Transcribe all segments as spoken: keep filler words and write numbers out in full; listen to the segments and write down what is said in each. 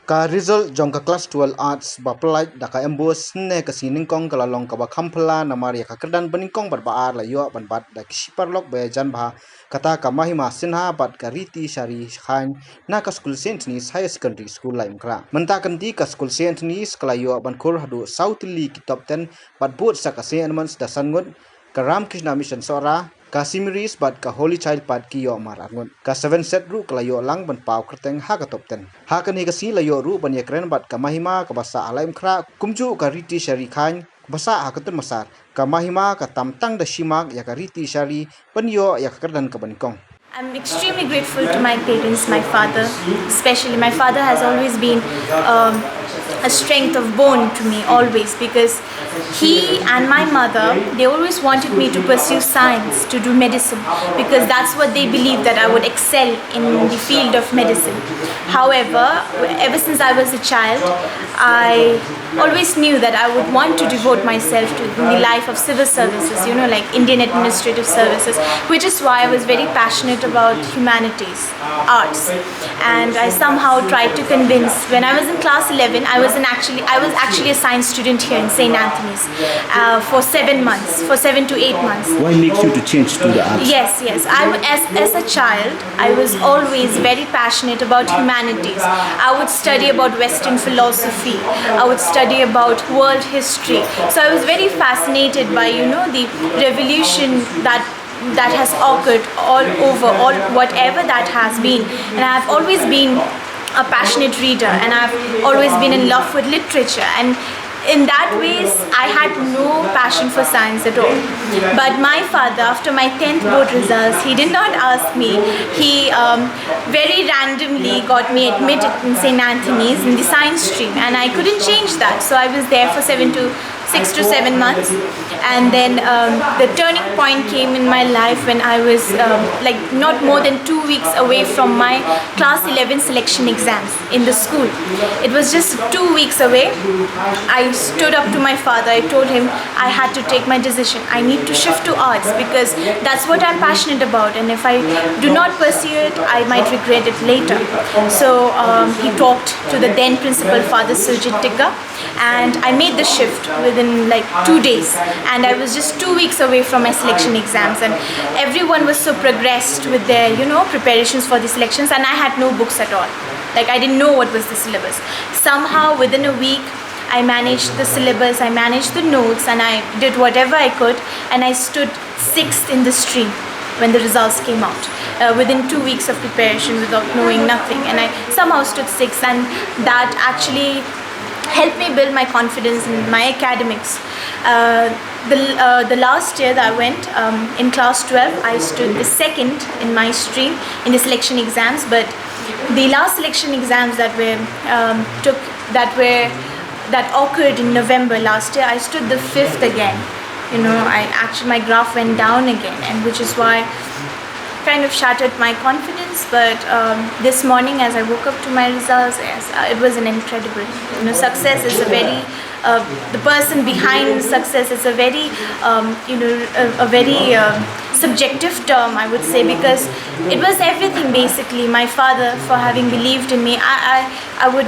Ka result jong ka Class twelve Arts ba pyllait da ka MBOSE hynne ka sngi nyngkong ka la long kaba kham phylla namar ïa ka kyrdan banyngkong bad ba ar la ïoh ban bat da ki shi paralok ba ïajan bha, kata ka Mahima Sinha bad ka Riti Shari Khain na ka skul Saint Anthony's Higher Secondary School Laitumkhrah. Mynta ka sngi ka skul Saint Anthony's ka la ïoh ban khur haduh saw tylli ki top ten bad bud sa ka Saint Edmund's da san ngut, ka Ramakrishna Mission Sohra, ka Saint Mary's bad ka Holy Child pat ki ïoh mar ar ngut. Ka seven set ruh ka la ïoh lang ban paw kyrteng ha ka top ten. Ha kane ka sngi la ïoh ruh ban ïakren bad ka Mahima kaba sah ha Laitumkhrah, kumjuh ka Riti Shari Khain kaba sah ha Kynton Massar. Ka Mahima ka tam tang da shi mark ïa ka Riti Shari ban ïoh ïa ka kyrdan kaba nyngkong. I'm extremely grateful to my parents, my father, especially. My father has always been um, a strength of bone to me, always, because he and my mother, they always wanted me to pursue science, to do medicine, because that's what they believed, that I would excel in the field of medicine. However, ever since I was a child, I always knew that I would want to devote myself to the life of civil services, you know, like Indian administrative services, which is why I was very passionate about humanities, arts. And I somehow tried to convince, when I was in class eleven, I was in actually I was actually a science student here in Saint Anthony's uh, for seven months, for seven to eight months. Why makes you to change to the arts? Yes, yes. I would, as, as a child, I was always very passionate about humanities. I would study about Western philosophy. I would study about world history. So I was very fascinated by, you know, the revolution that that has occurred all over, all whatever that has been. And I've always been a passionate reader, and I've always been in love with literature. And in that ways, I had no passion for science at all. But my father, after my tenth board results, he did not ask me. He um, very randomly got me admitted in Saint Anthony's in the science stream, and I couldn't change that. So I was there for seven to six to seven months. And then um, the turning point came in my life when I was um, like not more than two weeks away from my class eleven selection exams in the school. It was just two weeks away. I stood up to my father. I told him I had to take my decision. I need to shift to arts because that's what I'm passionate about. And if I do not pursue it, I might regret it later. So um, he talked to the then principal, Father Surjit Tikka, and I made the shift within like two days, and I was just two weeks away from my selection exams, and everyone was so progressed with their, you know, preparations for the selections, and I had no books at all. Like, I didn't know what was the syllabus. Somehow, within a week, I managed the syllabus, I managed the notes, and I did whatever I could, and I stood sixth in the stream when the results came out, uh, within two weeks of preparation, without knowing nothing, and I somehow stood sixth, and that actually helped me build my confidence in my academics. Uh, the, uh, the last year that I went um, in class twelve, I stood the second in my stream in the selection exams, but the last selection exams that were um, took that were that occurred in November last year, I stood the fifth again. You know, I actually, my graph went down again, and which is why kind of shattered my confidence. But um, this morning, as I woke up to my results, yes, uh, it was an incredible, you know, success is a very uh, the person behind success is a very um, you know a, a very um, subjective term, I would say, because it was everything. Basically, my father for having believed in me. I, I, I would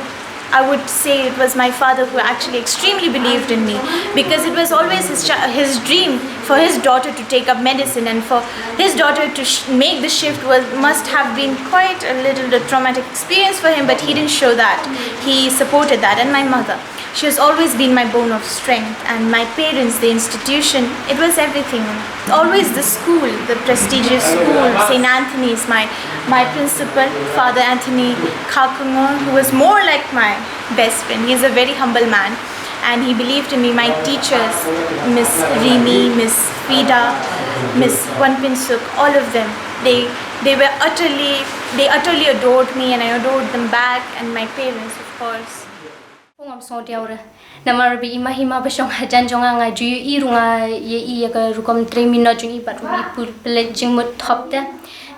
I would say it was my father who actually extremely believed in me, because it was always his, his dream for his daughter to take up medicine, and for his daughter to sh- make the shift was must have been quite a little a traumatic experience for him, but he didn't show that. He supported that. And my mother, she has always been my bone of strength, and my parents, the institution, it was everything. Always the school, the prestigious school, Saint Anthony's, my my principal, Father Anthony Khakungo, who was more like my best friend. He's a very humble man, and he believed in me. My teachers, Miss Rimi, Miss Frida, Miss Wanpinsuk, all of them, they they were utterly they utterly adored me, and I adored them back, and my parents, of course. Ong am sngewdiaw re. Namar ba i Mahima ba shong hajan jong nga, nga ju ïohi ruh, nga ïohi ïa ka rukom trei minot jong i bad ruh i pule jingmut thop te.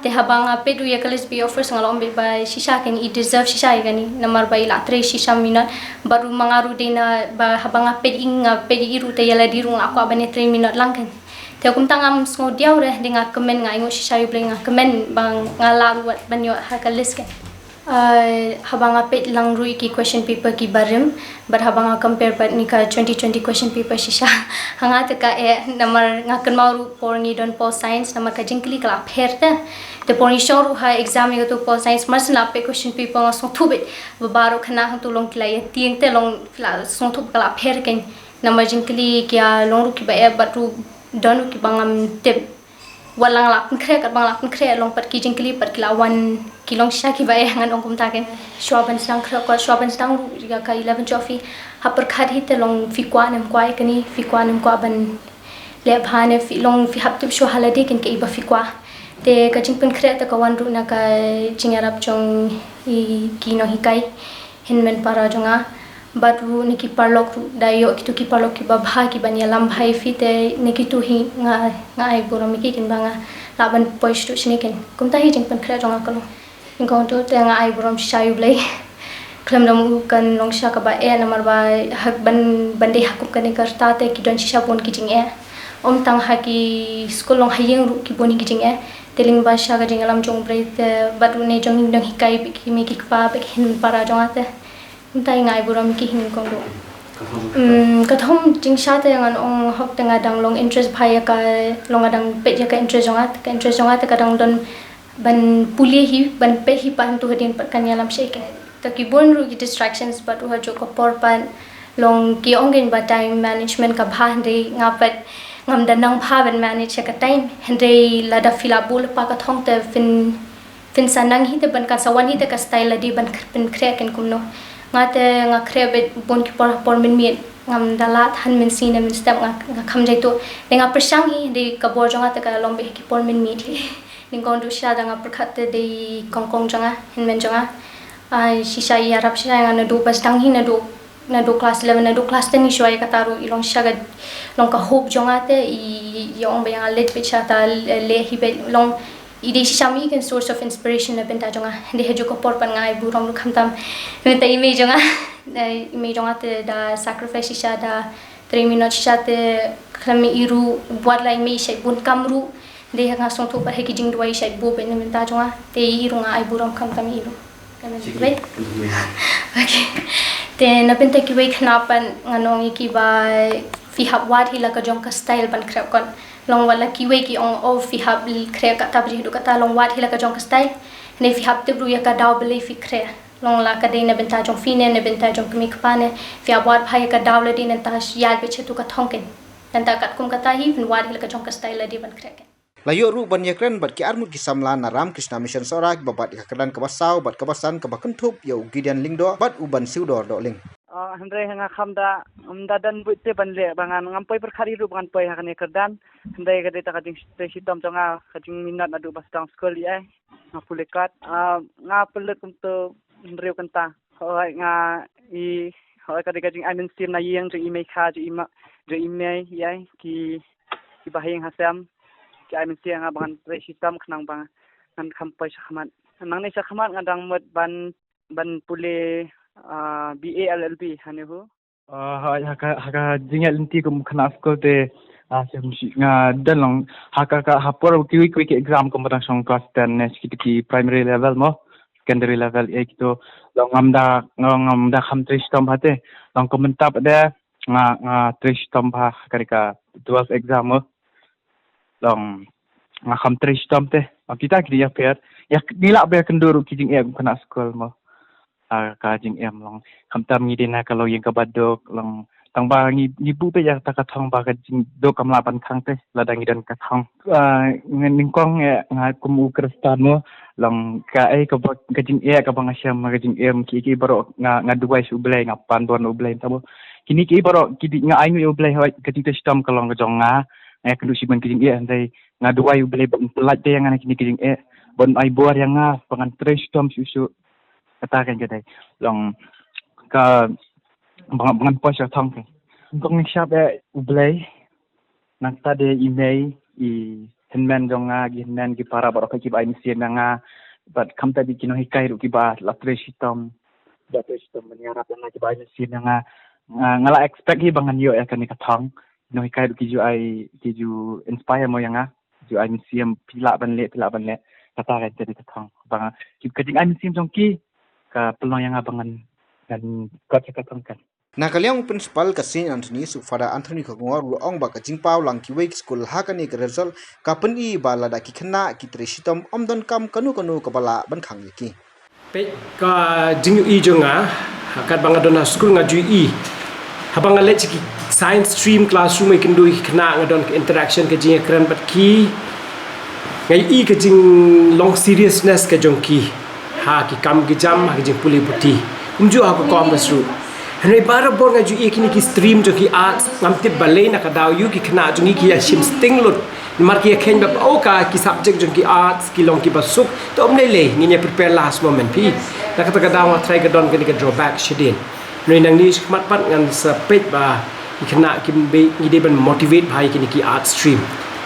Te haba nga peit ruh ïa ka list ba i offers, nga la ong ba shisha kane i deserve shisha ïa kane. Namar ba i la trei shisha minot bad ruh ma nga ruh dei na ba haba nga peit i nga peit i ruh te ïa lade ruh nga kwah ban ïa trei minot lang kane. Te kumta ngam sngewdiaw re, dei nga kmen, nga ainguh shisha ïa U Blei, nga kmen ba nga lah ruh ban ïoh ha ka list kane. Uh, haba nga peit lang ruh ïa ki question paper ki barim, bad haba nga compare bad ïa ka twenty twenty question paper shisha, ha nga te ka eh, namar nga kynmaw ruh por ngi don pol science, namar ka jingkylli ka la pher te. Te por ngi shong ruh ha exam ïa ka tu pol science, mar shu la peit question paper nga sngewthuh beit ba baroh kane hangtu long ki la ïa tieng te, long ki la sngewthuh ka la pher kein. Namar jingkylli ki ïa long ruh kiba eh bad ruh don ruh kiba ngam tip. Wat la nga la pynkhreh, katba nga la pynkhreh, long pat ki jingkylli pat ki la wan, ki long shisha kiba eh, ngan ong kumta kein. Shuwa ban sdang khreh, ka shuwa ban sdang ruh ïa ka eleven twelve phi, ha pyrkhat hi te long phi kwah ne em kwah ïa kane, phi kwah ne em kwah ban leh bha ne, phi long phi hap tip shuwa ha lade kein kaei ba phi kwah. Te ka jingpynkhreh te ka wan ruh na ka jingïarap jong i ki nonghikai hynmen para jong nga. Bad ruh na ki paralok ruh, da ïoh kito ki paralok kiba bha, kiban ïalam bha ïa phi te, na kito hi nga, nga ai burom ïa ki kein ba nga lah ban poi shuh shane kein. Kumta hi jingpynkhreh jong nga ka long. Nyngkong to te nga ai burom shisha ïa U Blei. Khlem da mut kan long shisha kaba eh, namar ba ha, ban, ban dei ha kum kane ka rta te ki don shisha bun ki jingeh. Ym tang ha ki skul, long ha ïing ruh ki bun ki jingeh. Te lyngba shisha ka jingïalam jong U Blei te bad ruh ne jong ngi nonghikai, bad ki mei ki kpa, bad ki hynmen para jong nga te, kumta hi nga ai burom ïa ki hi nyngkong ruh. Hmm, ka thong jingshisha te ngan ong hok te nga dang long interest bha ïa ka, long nga dang peit ïa ka interest jong nga, ka interest jong nga te ka dang don ban pule hi, ban peit hi pat hangtu hadien pat kan ïalam shaei kein. Te ki bun ruh ki distractions bad ruh hajuh ka por pat long ki ong kein ba time management ka bha, hynrei nga pat ngam da nang bha ban manage ïa ka time, hynrei lada phi la buh lypa ka thong te phin, phin sa nang hi te ban kan sa wan hi te ka style lade ban khr-, pynkhreh kein kumno. Nga te nga khreh beit bun ki por, por mynmiet ngam da lah than, mynsngi ne mynstep nga, nga kham jaituh. Te nga pyrshang hi, hynrei ka bor jong nga te ka long beit ha ki por mynmiet hi. Nyngkong duh shisha da nga pyrkhat te dei kongkong jong nga, hynmen jong nga. Ai, shisha i ïarap shisha ïa nga naduh ba sdang hi, naduh, naduh class eleven, naduh class ten hi shuwa ïa kata ruh i long shisha ka, long ka hope jong nga te, i, i ong ba ïa nga leit beit sha kata, leh hi beit, long i dei shisha ma i ka source of inspiration na bynta jong nga. Dei hajuh ka por pat nga ai burom ruh khamtam na bynta i mei jong nga. I mei jong nga te da sacrifice shisha, da trei minot shisha te, khlem i ruh, wat la i mei i shait bun kam ruh. Dei ha nga sngewthuh pat ha ki jingduwai i shait buh beit na bynta jong nga. Te i ruh nga ai burom khamtam i ruh. Ka dei beit. Okay. Te na bynta kiwei khynnah pat ngan ong ïa ki ba phi hap wad hi la ka jong ka style ban khreh kot. Long wat la kiwei ki ong, oh, phi hap khreh kata bad haduh kata, long wad hi la ka jong ka style. Ne phi hap tip ruh ïa ka daw balei phi khreh. Long la ka dei na bynta jong phi ne na bynta jong kmie kpa ne, phi hap wad bha ïa ka daw lade, nangta ïaid beit sha tu ka thong kein. Nangta katkum kata hi phin wad hi la ka jong ka style lade ban khreh kein. La ïoh ruh ban ïakren bad ki arngut ki samla na Ramakrishna Mission Sohra kiba bat ïa ka kyrdan kaba saw bad kaba san kaba kynthup ïa u Gideon Lyngdoh bad u Bansiewdor Dohling. Ah, hynrei nga kham da, ym da don buit te ban leh ba ngan, ngam poi pyrkhat hi ruh ba ngan poi ha kane ka kyrdan. Hynrei ka dei ta ka jingtrei shitom jong nga, ka jingminot naduh ba sdang skul ïa, nga pule kot, ah, nga pule kumto hynriew kynta. Hooid nga i, hooid ka dei ka jingai mynsiem na ïing jong i mei kha, jong i ma, jong i mei ïa, ki, ki bahaïing hasem ki ai mynsiem nga ba ngan trei shitom khnang ba ngan kham poi shakhmat. Nangne shakhmat nga dang mut ban, ban pule, ah, B A L L B ha NEHU. Ah, ha, ha ka, ha ka jingïaid lynti kum khynnah skul te, ah, shem shi, nga don long, ha ka, ka, ha por kiwei kiwei ki exam kum ba dang shong class ten ne, shi kito ki primary level mo, secondary level, eh, kito, long ngam da, ngam, ngam da kham trei shitom bha te, long kum mynta pat de, nga, nga trei shitom bha, ha ka dei ka twelve exam mo, long nga kham trei shitom te, long kita ki dei ïapher, ïa ngi lah ba ïakynduh ruh ki jingeh kum khynnah skul mo. Ah, ka jingim long. Khamtam ngi dei na ka longïing kaba duk long. Tang ba ngi, ngi buh beit ïa kata ka thong ba ka jingduk kam lah ban khang te lada ngi don ka thong. Ah, ngi nyngkong eh nga kum u Khristan mo long kaei kaba ka jingeh kaba nga shem ka jingim ki, ki baroh nga, nga duwai sha U Blei, nga pan bor na U Blei tabo. Kine ki baroh ki dei nga ai nguh ïa U Blei hooid ka jingtrei shitom ka long ka jong nga. Nga ïakynduh shibun ka jingeh hynrei nga duwai U Blei ba un pyllait te ïa nga na kine ki jingeh. Ba un ai bor ïa nga ba ngan trei shitom shuh shuh. Kata kan ka dei long ka ba ngan, ba ngan poi sha thong ka. Kong ngi shap eh U Blei. Nangta de i mei i hynmen jong nga, ki hynmen ki para baroh kiba ai mynsiem ïa nga. Bad khamtam ki nonghikai ruh kiba la trei shitom, ba trei shitom ban ïarap ïa nga, kiba ai mynsiem ïa nga. Nga, nga la expect hi ba ngan ïoh ïa kane ka thong. Nonghikai ruh ki ju ai, ki ju inspire mo ïa nga. Ju ai mynsiem phi lah ban leh, phi lah ban leh. Kata ka dei ka thong. Ba nga, ki, ka jingai mynsiem jong ki ka pynlong ïa nga ba ngan ngan kot ïa ka kam kan. Na ka liang u principal ka Saint Anthony's, u Father Anthony Khongor, u ong ba ka jingpaw lang kiwei ki skul ha kane ka result ka pyni ba lada ki khynnah ki trei shitom, ym don kam kano kano kaba lah ban khang ïa ki. Peit ka jingïohi jong nga, ha katba nga don ha skul nga ju ïohi. Haba nga leit sha ki science stream classroom, ïakynduh ïa ki khynnah, nga don ka interaction, ka jingïakren bad ki, nga ïohi ka jinglong seriousness ka jong ki ha ki kam ki jam, ha ka jingpule puthi. Kumjuh ha ka commerce ruh. Hynrei barabor nga ju ïohi kine ki stream jong ki arts, ngam tip balei na ka daw ïoh ki khynnah jong ngi ki ïa shim sting lut. Namar ki ïa kheiñ ba oh ka ki subject jong ki arts ki long kiba suk. To ym lei lei, ngin ïa prepare last moment phi. Na kata ka daw nga tharai ka don kane ka drawback shadien. Hynrei nangne shakhmat pat ngan sa peit ba ki khynnah kim, ngi dei ban motivate bha ïa kine ki art stream.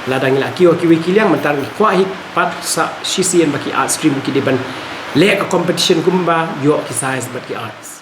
Lada ngi la kiew ha kiwei ki liang, mynta ngi kwah hi pat sa shisien ba ki art stream ki dei ban leh ka competition kumba ïoh ki science bad ki arts.